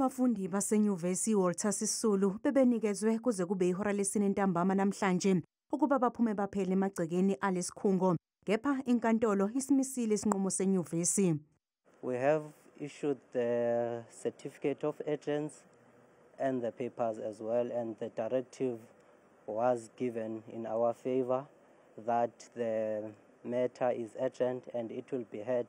Abafundi basenyuvesi Walter Sisulu bebenikezwe kuze kube ihora lesine ntambama namhlanje ukuba baphume baphele emagcekeni alesikhungo, kepha inkantolo isimisile isinqumo senyuvesi. We have issued the certificate of urgency and the papers as well, and the directive was given in our favor that the matter is urgent and it will be heard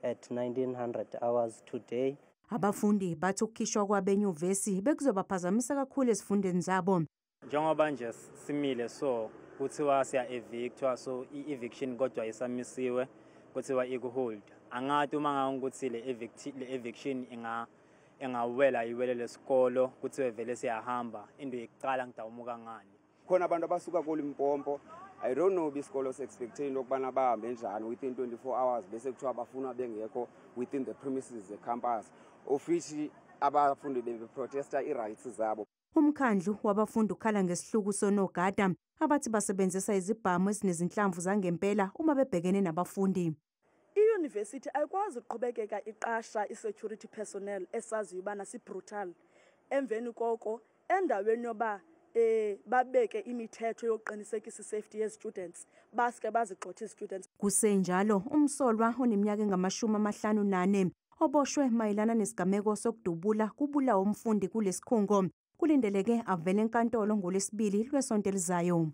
at 1900 hours today. Abafundi bathi ukukhishwa kwabenyuvesi bekuzobaphazamisa kakhulu ezifundeni zabo. Njengoba nje simile, so kuthiwa siya-evictwa, so i-eviction kodwa isamisiwe, kuthiwa iku-hold. Angathi uma ngakuthi le eviction ingawela iwele lesikolo, kuthiwe vele siyahamba, into yokuqala ngidawumuka ngani. Khona abantu abasuka koLimpopo. I don't know isikolo se-expecte into yokubana bahambe njani within 24 hours, bese kuthiwa bafuna bengekho within the premises ze-campus, of which abafundi bebeprotesta ii-rights zabo. Umkhandlu wabafundi ukhala ngesihluku sonogada abathi basebenzisa izibhamu ezinezinhlamvu zangempela uma bebhekene nabafundi. Iyunivesithi ayikwazi ukuqhubekeka iqasha i-security personnel esaziyo ubana si-brutal. Emveni koko, endaweni yoba babeke imithetho yokuqinisekisa i-safety yezi-students, baske bazigxothe ii-students. Kusenjalo, umsolwa oneminyaka engama-54 oboshwe mayelana nesigameko sokudubula kubulawa umfundi kulesikhungo kulindeleke avele enkantolo ngolwesibili lwesonto elizayo.